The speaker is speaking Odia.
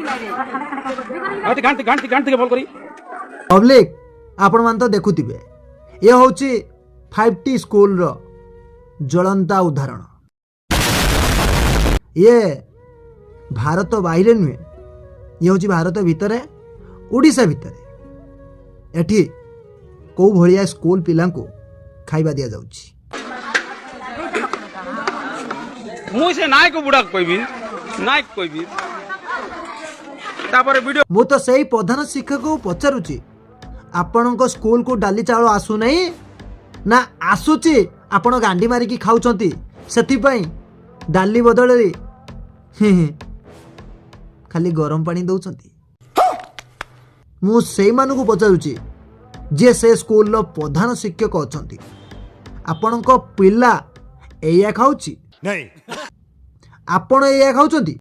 ଗାଣ୍ଟି ଗାଣ୍ଟି ଗାଣ୍ଟି ଟିକେ ଭଲ କରି। ପବ୍ଲିକ, ଆପଣମାନେ ତ ଦେଖୁଥିବେ, ଇଏ ହେଉଛି 5ଟି ସ୍କୁଲର ଜ୍ୱଳନ୍ତା ଉଦାହରଣ। ଇଏ ଭାରତ ବାହିରେ ନୁହେଁ, ଇଏ ହେଉଛି ଭାରତ ଭିତରେ, ଓଡ଼ିଶା ଭିତରେ। ଏଠି କେଉଁ ଭଳିଆ ସ୍କୁଲ ପିଲାଙ୍କୁ ଖାଇବା ଦିଆଯାଉଛି। ମୁଁ ସେ ନାୟକ ବୁଢ଼ାକୁ କହିବି, ନାୟକ କହିବି, ତାପରେ ଭିଡ଼ିଓ। ମୁଁ ତ ସେଇ ପ୍ରଧାନ ଶିକ୍ଷକକୁ ପଚାରୁଛି, ଆପଣଙ୍କ ସ୍କୁଲକୁ ଡାଲି ଚାଉଳ ଆସୁନାହିଁ ନା ଆସୁଛି, ଆପଣ ଗାଣ୍ଡି ମାରିକି ଖାଉଛନ୍ତି, ସେଥିପାଇଁ ଡାଲି ବଦଳରେ ହିଁ ହିଁ ଖାଲି ଗରମ ପାଣି ଦେଉଛନ୍ତି? ମୁଁ ସେଇମାନଙ୍କୁ ପଚାରୁଛି ଯିଏ ସେ ସ୍କୁଲର ପ୍ରଧାନ ଶିକ୍ଷକ ଅଛନ୍ତି। ଆପଣଙ୍କ ପିଲା ଏଇଆ ଖାଉଛି? ଆପଣ ଏଇଆ ଖାଉଛନ୍ତି?